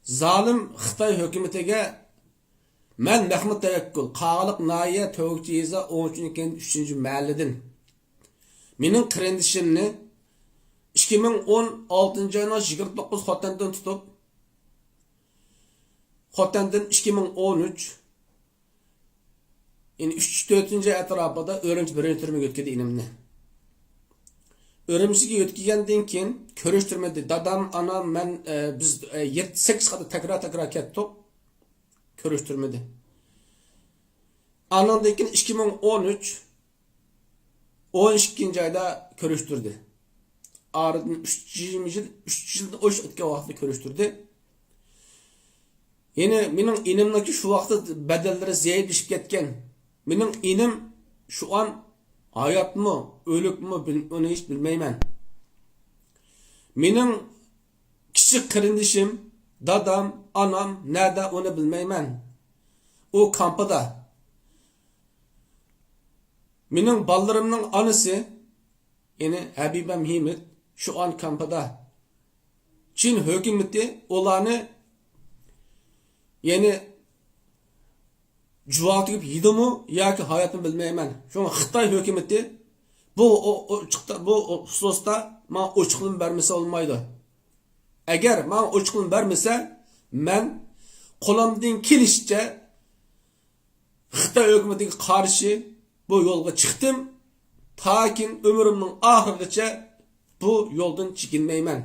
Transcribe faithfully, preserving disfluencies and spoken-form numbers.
زالىم خىتاي ھۆكۈمىتىگە مەن مەخمۇت تەۋەككۈل، قاغىلىق ناھىيە تۆگىچى يېزا ئون ئۈچىنچى كەنت ئۈچىنچى مەھەللىدىن. مېنىڭ قېرىندىشىمنى ئىككى مىڭ ئون ئالتىنچى ئاينىڭ يىگىرمە توققۇز خوتەندىن تۇتۇپ، خوتەندىن ئىككى مىڭ ئون ئۈچ، يەنى ئۈچ تۆتىنچى ئەتراپىدا ئۈرۈمچى بىرىنچى تۈرمىگە يۆتكىدى ئىنىمنى. ئۈرۈمچىگە يۆتكىگەندىن كېيىن كۆرۈشتۈرمىدى. دادام، ئانام، مەن، ئە، بىز، ئە، يەتتە، سەككىز قېتىم تەكرار-تەكرار كەتتۇق. كۆرۈشتۈرمىدى. ئانىڭدىن كېيىن ئىككى مىڭ ئون ئۈچ، ئون ئىككىنچى ئايدا كۆرۈشتۈردى. ئارىدىن ئۈچ يېرىم يىل، ئۈچ يىلدىن ئوشۇپ ئۆتكەن ۋاقىتتا كۆرۈشتۈردى. يەنى مېنىڭ ئىنىمنىڭكى شۇ ۋاقىتتا بەدەنلىرى زەئىپلىشىپ كەتكەن. مېنىڭ ئىنىم شۇ ئان ھاياتمۇ، ئۆلۈكمۇ، بىل-، ئۇنى ھېچ بىلمەيمەن. مېنىڭ كىچىك قېرىندىشىم، دادام، ئانام نەدە، ئۇنى بىلمەيمەن. ئۇ كامپىدا. مېنىڭ بالىلىرىمنىڭ ئانىسى، يەنى ھەبىبەم ھىمىت، شۇ ئان كامپىدا. چىن ھۆكۈمىتى ئۇلارنى، يەنى جۇۋاغا تېگىپ يېدىمۇ ياكى ھاياتمۇ بىلمەيمەن. شۇڭا خىتاي ھۆكۈمىتى بۇ، ئۇ، ئۇ، چىقتا-، بۇ، ئۇ، خۇسۇستا ماڭا ئوچۇقلىما بەرمىسە بولمايدۇ. ئەگەر ماڭا ئوچۇقلىما بەرمىسە، مەن قولۇمدىن كېلىشىچە خىتاي ھۆكۈمىتىگە قارشى بۇ يولغا چىقتىم. تاكىن ئۆمرۈمنىڭ ئاخىرىغىچە بۇ يولدىن چېكىنمەيمەن.